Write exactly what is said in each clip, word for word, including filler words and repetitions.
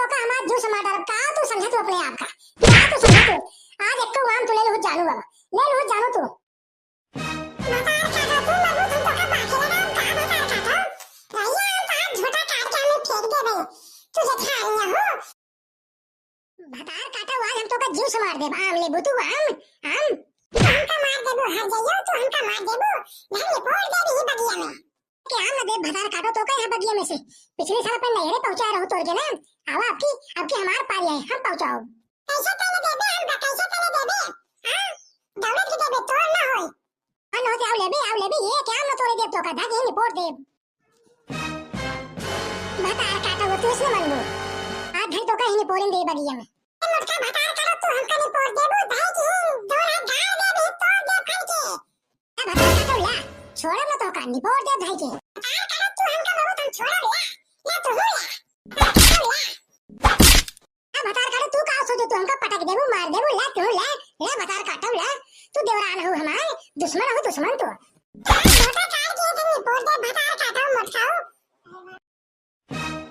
तोका हमार जूस मार डालब, का तू समझत हो अपने आप का? का तू समझत हो? आज एक्को आम तू ले लहू जानू बाबा, ले लहू जानू तू। भतार काटो, तू मरबू, हम तोका बाकी लगाम का भतार काटो? भैया, हम तो आज झोटा काट के हमें फेंक देबे। तू जेठानिया हो। भतार काटो, आज हम तोका जूस मार देब। आम लेबू तू, आम, आम। तू हमका मार देबू, हार जाइयो, तू हमका मार देबू। नहीं, फोड़ देबी ही बगिया में। के आम न देब भतार काटो, तोका यहाँ बगिया में से। पिछले साल अपन नैहरे पहुँचाए रहू तोड़ के ना। आवा, अब की, अब की हमार पारी है, हम पहुँचाओ। कैसे तले देबे हमका, कैसे तले देबे? हाँ? दौलत के देबे, तोड़ ना होई। हाँ, न होते आव लेबे, आव लेबे, ये क्या हम न तोड़े देब तोका, धागे ही निपोर देब। भतार काटो, तू इसने मन लो। आज घर तोका ही निपोरन दे बगिया में। ए मोटका भतार काटो, तू हमका निपोर देबू, धाई की दो ना गाड़ देबी, तोड़ देब खन के। ए भतार काटो ला, छोड़ब ना तोका, निपोर देब धाई के। भतार काटो, तू हमका बहुत हम छोड़ब ला, ला तू हो ला। भतार काटो ला। ए भतार काटो, तू का सोचो, तू हमका पटक देबू, मार देबू, ला तू ला, ला भतार काटो ला, तू देवरान हो हमार, दुश्मन हो दुश्मन तू। का झोटा काट के इतनी निपोर दे भतार काटो मोटकाऊ।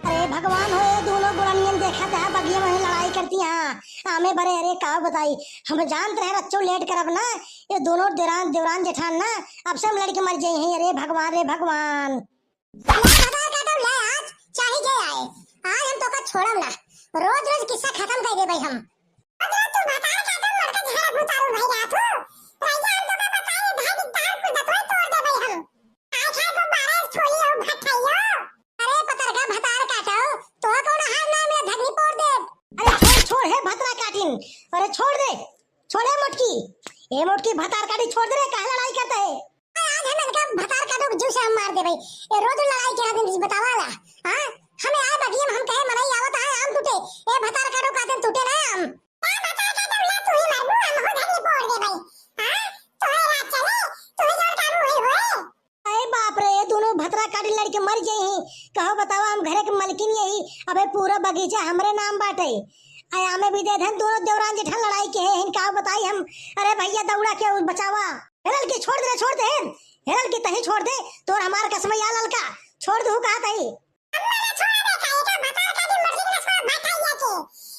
अरे भगवान हो, ये दोनों बुढ़नियन देखा था बगिया में लड़ाई करती हैं। आमे बरे, अरे का बताई, हम जानत रहे बच्चों लेट करब ना, ये दोनों देरान, देवरान जेठान ना, अब से हम लड़के मर जाए हैं। अरे भगवान रे भगवान। ले भतार काटो, ले आज चाहे जे आए, आज हम तोका छोड़ब ना, रोज रोज किस्सा खत्म कर देबे हम। अगर तू भतार काटो, मोटका झाड़ा भूतारू भाई रात हो, राजा हम तोका बताई, भाई की दाल को दतोई तोड़ देबे हम। आज है गुब्बारा छोड़ी हो भठाइयो। अरे पतरका भतार काटो, तो कौन हार नाम ले धरनी पोड़ दे। अरे छोड़, छोड़, हे भतरा काटिन, अरे छोड़ दे, छोड़े मोटकी, ए मोटकी भतार काटी छोड़ दे रे, काहे लड़ाई करता है? आज हम इनका भतार काटो के जूस से हम मार देबे। ये रोज लड़ाई के दिन बतावा ला। हाँ? हमें आए बगिया में हम कहे मनई आवत है आम टूटे। ए भतार काटो का दिन टूटे ना आम। ए भतार काटो ला तू ही मरबू, हम हो धनी पोड़ देबे। हाँ? तोहरे राज चले, तू ही जोर काबू हुई होए। अरे बाप रे, ये दोनों भतरा काटी लड़के मर जाई हैं। कहो बतावा, हम घरे के मलकिन यही, अबे पूरा बगीचा हमरे नाम बाटे। आय आमे भी दे धन, दोनों देवरान जेठान लड़ाई के हैं, इनका बताई हम। अरे भैया दौड़ा के बचावा। हे ललकी, छोड़ दे रे, छोड़ दे। हे ललकी, तही छोड़ दे, तोर हमार कसमैया ललका, छोड़ दू कहा तही। अम्मा ना छोड़ा बेटा, ये का भतार काटी मर्जी के छोड़ भताइया के।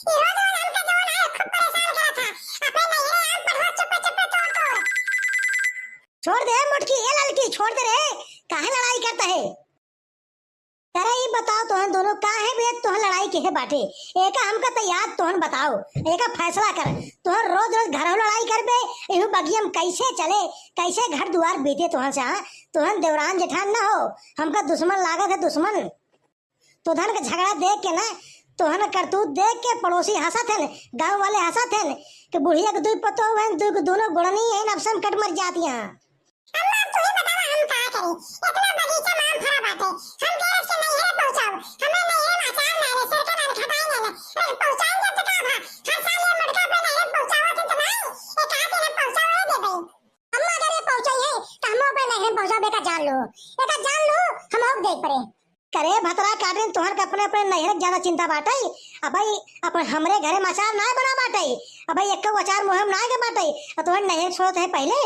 ये रोज रोज हमका जवन है खूब परेशान करा था। अपने नैहरे आम पढ़वा चुप्पे चुप्पे तोड़ तोड़। छोड़ दे मोटकी, ए ललकी, छोड़ दे रे, काहे लड़ाई करता है? अरे ई बताओ तोहन दोनों काहे बे तोहन लड़ाई के है बाटे? एका हमका तो याद तोहन बताओ, एका फैसला कर। तोहन रोज रोज घरहु लड़ाई करबे, एहू बगिया में कैसे चले, कैसे घर दुआर बीते तोहन से, हाँ? तोहन देवरान जेठान ना हो, हमका दुश्मन लागत है दुश्मन। तोहन के झगड़ा देख के ना, तोहन करतूत देख के पड़ोसी हंसत हन, गाँव वाले हंसत हन कि बुढ़िया के दुई पतोह हन, दुई के दोनों गोड़नी हन, अब से हम कट मर जाती हैं। अम्मा, अब तू ही बतावा, हम का करी? इतना बगीचा में आम फरा बाटे, हम केरस के नैहरे पहुंचाओ, हमें नैहरे में अचार ना रे, सिरका ना रे, खटाई ना रे, अरे पहुंचाएंगे तो का भा? हर साल ये मुर्गा अपने नैहरे पहुंचावा दिन तो नहीं, ये कहा दिन पहुंचावा दे भाई। अम्मा, अगर ये पहुंचाई है, तो हम अपने नैहरे पहुंचाओ, बेटा जान लो, बेटा जान लो, हम होक देख पड़े। करे भतरा काटिन, तोहन के अपने, अपने नैहरे के ज्यादा चिंता बाटे। अबे अपन हमरे घरे में अचार नाय बना बाटे। अबे एक अचार मुँह में नाय के बाटे। अ तोहन नैहरे छोड़त है पहले।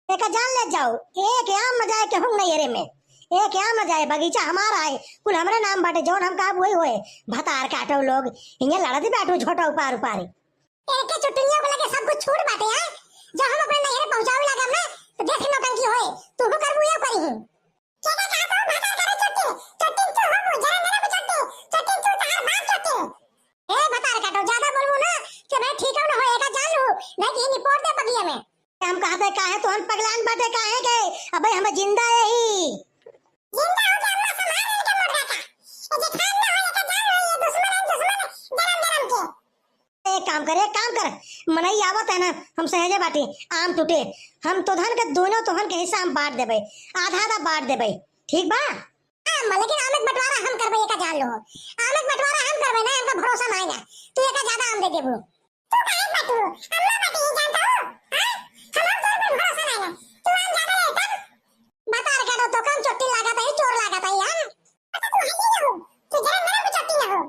एका जान ले जाओ, एक आम न जाए केहू नैहरे में। एक आम न जाए, बगीचा हमारा है, कुल हमरे नाम बाटे, जौन हम कहब वही होए। भतार काटो लोग, हियाँ लड़त बैठो झोटा उपार उपारी। एके चुटनिया वाला के सब कुछ छूट बाटे, हैं? जब हम अपने नैहरे पहुंचावे लागब ना, तो देख नौटंकी होए, तू हु करबू या करी हूँ। केका कहा तो भतार करे चट्टी, चट्टी तू हो, जरा मेरा भी चट्टी, चट्टी तू तार बाप चट्टी। ए भतार काटो, ज्यादा बोलबू ना, कि मैं ठीक ना हो, एका जान लू, नहीं कि निपोर दे बगिया में। हम कहते काहे तोहन पगलान बाटे काहे के, अबे हम जिंदा यही। जिंदा हो के अम्मा संभाल इनके मुर्गा का। ये जेठान ना हो, एका जान लू, ये दुश्मन है, दुश्मन, जन्म जन्म के। एक काम कर, एक काम कर, मनई आवत है ना, हम सहजे बाटी, आम टूटे, हम तोहन के दोनों तोहन के हिस्सा हम बांट देबे, आधा आधा बांट देबे, ठीक बा? हाँ, अम्मा, लेकिन आम के बंटवारा हम करबे, एका जान लो, आम के बंटवारा हम करबे ना, हमका भरोसा ना है ना, तू एका ज्यादा आम दे देबू। तू काहे बटू, अम्मा बटी ही जानता हो, हाँ? हम लोग तोर पे भरोसा ना है ना, तू आम ज्यादा ले तब। भतार काटो, तोका हम चोट्टी लागत है, चोर लागत है, हाँ? अच्छा, तू हल्दी ना हो, तू जरा नरम भी चोट्टी ना हो।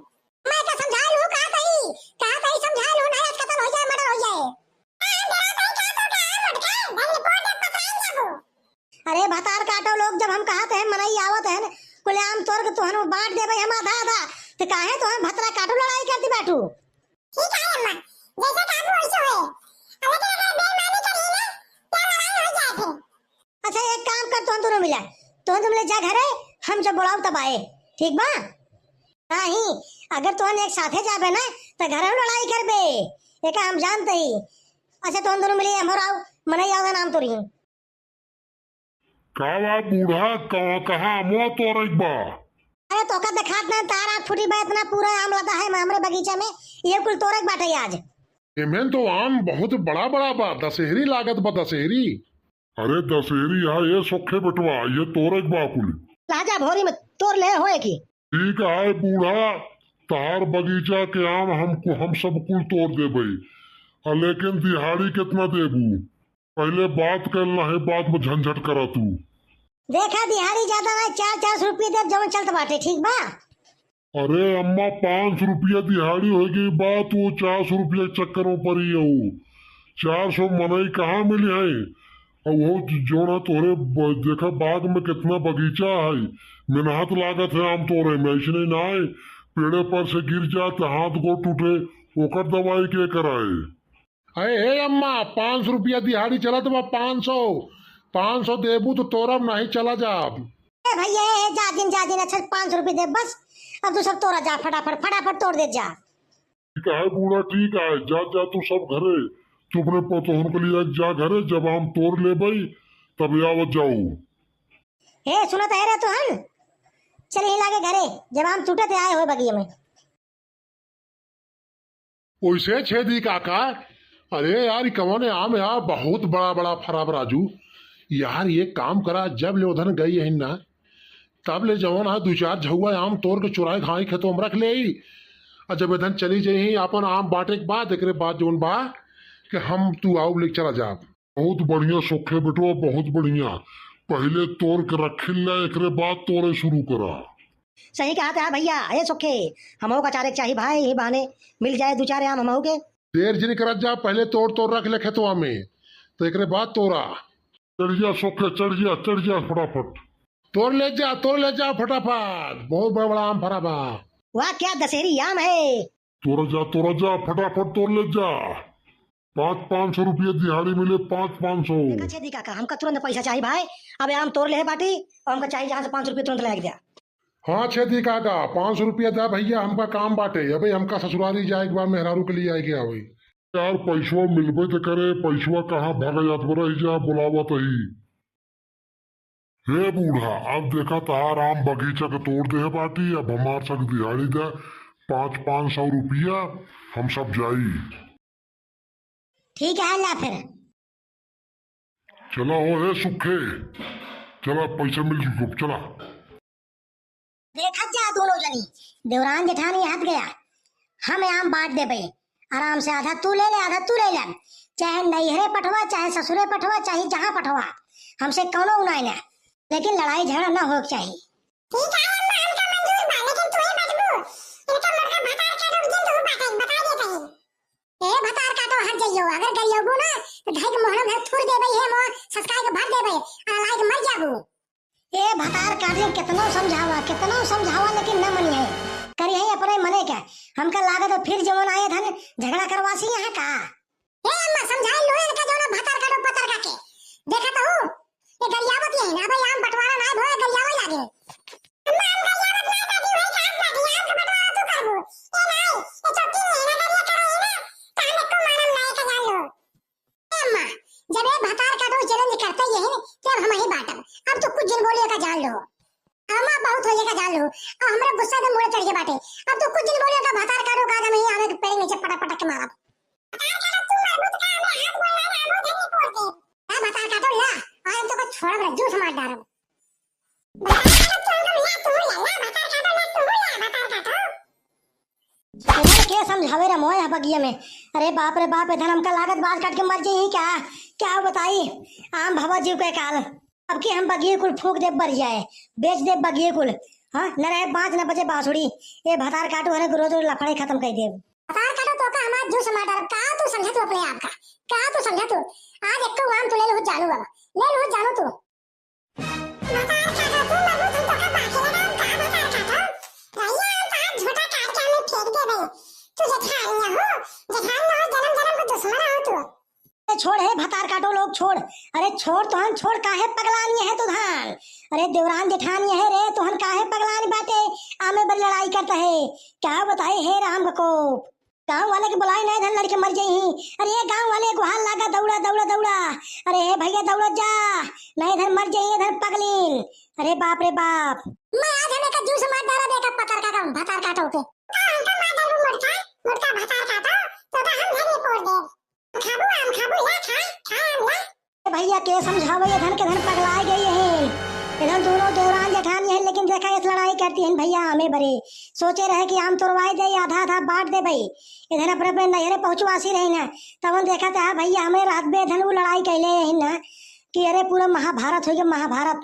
मैं का समझाए लूँ, कहा तही, कहा तही समझाए लूँ, नहीं आज खत्म हो जाए, मर्डर हो जाए। हाँ, हम डरात हई, कहा तो का, मोटका, धन रिपोर्ट में पकड़ाई जाबो। अरे भतार काटो लोग, जब हम कहत हैं, मनई आवत हैं, कुल आम तोड़ के तोहन बांट देबे हम आधा आधा, तो काहे तोहन भतरा काटो लड़ाई कर तू। ठीक है अम्मा, जैसे कहबू वैसे होए। अब लेकिन अगर बेईमानी करी ना, तो लड़ाई हो जाए फिर। अच्छा, एक काम कर, तुहन दोनों मिला, तुहन दोनों मिले जा घरे, हम जब बुलाओ तब आए, ठीक बा? नहीं, अगर तुहन एक साथे जाबे ना, तो घर में लड़ाई करबे, एका हम जानते ही। अच्छा, तुहन दोनों मिले, हम और आओ, मनई आओ, नाम तोरी। का बा बूढ़ा, कहाँ, कहाँ आमवा तोरे के बा? अरे, तोका देखात ना, तार आँख फूटी बा, इतना पूरा आम लदा है हमरे बगीचा में, ये कुल तोरे के बाटे आज। एमेन तो आम बहुत बड़ा बड़ा बा, दशहरी लागत बा, दशहरी। अरे दशहरी है ये सोखे बेटवा, ये तोरे के बा कुल। लहजा भोरी में तोर ले होए की। ठीक है बूढ़ा, तहार बगीचा के आम हमको, हम सब कुल तोर देबे। आ लेकिन दिहाड़ी कितना देबू? पहले बात कर ला है, बाद में झंझट करा तू। देखा दिहाड़ी ज्यादा ना, चार, चार सौ रुपये दे, जवन चलत बाटे, ठीक बा? अरे अम्मा, पाँच सौ रुपया दिहाड़ी होई गई बात, वो चार सौ रुपया के चक्कर में पड़ी हो। चार सौ मनई कहाँ मिली है? और वो जौन है तोहरे ब-, देखा बाग में कितना बगीचा है, मेहनत लागत है आम तोरे में, ऐसने ना है पेड़े पर से गिर जात हाथ गोड़ टूटे, ओकर दवाई के कराए? अरे हे अम्मा, पाँच सौ रुपया दिहाड़ी चलत बा, पाँच सौ, पाँच सौ देबू तो तोरब, नहीं चला जाब। ए भैया, ए, जा दिन, जा दिन, अच्छा पाँच सौ रुपया दे बस, अब तू सब तोरा जा, फटाफट, फटाफट तोर दे जा। ठीक है बूढ़ा, ठीक है, जा, जा तू सब घरे, तू अपने पतोहन के लिए जा घरे, जब हम तोर लेबई तब आवत जाऊ। हे सुनत है रे तोहन, चल ही लागे घरे, जब आम टूटत आए होए बगिया में। ओइसे छेदी काका, अरे यार, ई कवने आम यार, बहुत बड़ा बड़ा फरा बा राजू। यार, ये काम करा, जब ले उधन गई है ना, तब ले जवन है दू चार झउआ आम तोर के चुराए खाई खेतों में रख ले। और जब इधन चली जाई आपन आम बांटे के बाद, एकरे बाद जवन बा कि हम तू आउ लेके चला जाब। बहुत बढ़िया सोखे बेटवा, बहुत बढ़िया। पहिले तोर के रखिल ला, एकरे बाद तोरे शुरू करा। सही कहा था भैया, ए सोखे, हमहू का चारे के चाही भाई, यही बहाने मिल जाए दू चार आम हमहू के। देर जिन करत जा, पहिले तोर तोर रख ले खेतवा में, तो एकरे बाद तोरा। चढ़ जा सोखे, चढ़ जा, चढ़ जा फटाफट। तोर ले जा, तोर ले जा फटाफट, बहुत बड़ा बड़ा आम फरा बा। वाह, क्या दशहरी आम है। तोरा जा, तोरा जा, फटाफट तोर ले जा। पाँच, पाँच सौ रुपया दिहाड़ी मिले, पाँच, पाँच सौ। देखा छेदी काका, हमका तुरंत पैसा चाही भाई। अब आम तोर लेहे बाटी और हमका चाही जहाँ से पाँच सौ रुपया तुरंत लेके द्या। हाँ छेदी काका, पाँच सौ रुपया द्या भैया, हमका काम बाटे। अबे हमका ससुरारी जाए के बा, मेहरारू के लिए आए के आवे। यार पैसवा मिलबे तो करे, पैसवा कहाँ भाग जात बा, रही जा, बुलावत ही। हे बूढ़ा, अब देखा तहार आम बगीचा के तोर देहे बाटी, अब हमार संग दिहाड़ी दे, पाँच, पाँच सौ रुपया, हम सब जाई। ठीक है, ला फिर। चला हो हे सुखे, चला पैसा मिल चुको, चला। देखत जा दोनों जनी, देवरान जेठानी हट गया, हम आम बांट देबे, आराम से आधा तू ले ले, आधा तू ले ले, चाहे नैहरे पठवा, चाहे ससुरे पठवा, चाहे जहाँ पठवा, हमसे कौनो उनाई ना, लेकिन लड़ाई झगड़ा ना होके चाही। ठीक है अम्मा, हमका मंजूर बा, लेकिन तू ही बटबू, इनका मोटका भतार काटो दिन तू बाटे, बता दे कहीं। ए भतार काटो हट जइयो, अगर गरियबू ना तो धई के मोहना भर थूर देबे, हे मोह ससकाई के भर देबे, आ लाई के मर जाबू। ए भतार काटे केतनो समझावा, केतनो समझावा, लेकिन न मनिहे। करिहे अपने मने के। हमका लागत है फिर जवन आए धन झगड़ा करवासी यहाँ का। ए अम्मा, समझाए लो इनका जौन भतार काटो पतर काटे। देखत हूँ, ये गरियावत ये ना भाई, आम बंटवारा ना भोए, गरियावे लागे। अम्मा, हम गरियावत ना दादी, वही खास बात है, आम का बंटवारा तू करबू। ए नाई, ये चौकी नहीं है ना, गरिया करो ही ना, तो हम एको मानम ना, एका जान लो। अम्मा, जब ये भतार काटो challenge करते ही है, तब हम ही बांटब। अब तो कुछ जिन बोलिए का जान लो। अम्मा, बहुत होइए का जान लो। अब हमरा गुस्सा के मूड़े चढ़ के बाटे। अब तो कुछ जिन बोलिए का भतार काटो का, आज हम ही आवे के पेड़ नीचे पटक पटक के मारब। भतार काटो तू मरबू तो का हमें हाथ बोलना ना, हम उधर नहीं फोड़ दे। ए भतार काटो ला, आज हम तो को छोड़ब ना, जूस मार डारब। भतार काटो तू हम ला, तू ला, ला भतार काटो ला, तू ला, भतार काटो। तोहरे के समझावे रे मोए ह बगिया में। अरे बाप रे बाप, इधर हमका लागत बाज काट के मर जाई क्या? क्या बताई, आम भवा जीव के काल। अब की हम बगिया कुल फूंक देब बढ़िया है, बेच देब बगिया कुल। हाँ, न रहे बाँस न बजे बाँसुरी। ए भतार काटो हने रोज रोज लफड़े खत्म कर देब। भतार काटो तोका हमार जूस मार डालब। का तू समझत हो अपने आप का? का तू समझत हो? आज एक्को आम तू ले लहू जानू अब। ले लहू जानू तू। भतार काटो, तू मरबू, हम तोका बांटे लगाम का भतार काटो? रहिया हम तहार झोटा काट के हमें फेंक देबे। तू जेठानिया हो, जेठानिया हो, जन्म जन्म को दुश्मन हो तू। अरे छोड़ हे भतार काटो लोग, छोड़। अरे छोड़ तोहन, छोड़, काहे पगलान ये है तू धान? अरे देवरान जेठान ये है रे, तोहन काहे पगलान बाटे? आमे बड़ी लड़ाई करता है, क्या बताए हे राम का कोप। गाँव वाले के बुलाई नहीं धन लड़के मर जाई ही। अरे ये गाँव वाले गुहार लागा दौड़ा दौड़ा दौड़ा। अरे हे भैया दौड़ा जा, नहीं धन मर जाई धन पगलीन। अरे बाप रे बाप। मैं आज हमें का जूस मार डाला देखा पतर का काम भतार काटो के। का हमका मार डालबू मोटका, मोटका भतार काटो, तो का हम घर में पोड़ दे। खाबू आम खाबू, ला खा, खा आम ला। ए भैया के समझावे, ये धन के धन पगलाए गई है। इधर दोनों देवरान जेठान ये हैं, लेकिन देखा इस लड़ाई करती हैं भैया हमें बरे। सोचे रहे कि आम तोड़वाए दे, आधा आधा बांट दे भाई। इधर अपने अपने नैहरे पहुँचवासी रहे ना, तब हम देखा था भैया हमें रात बे धन वो लड़ाई कैले हैं ना कि अरे पूरा महाभारत हो गया, महाभारत।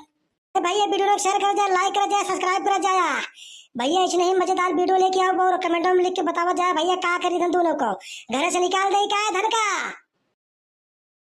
ए भैया वीडियो को शेयर कर जाए, लाइक कर जाए, सब्सक्राइब कर जाए। भैया इसने ही मजेदार वीडियो लेके आओ और कमेंट में लिख के बतावा जाए भैया का करी धन दोनों को, घर से निकाल दे का है धन का।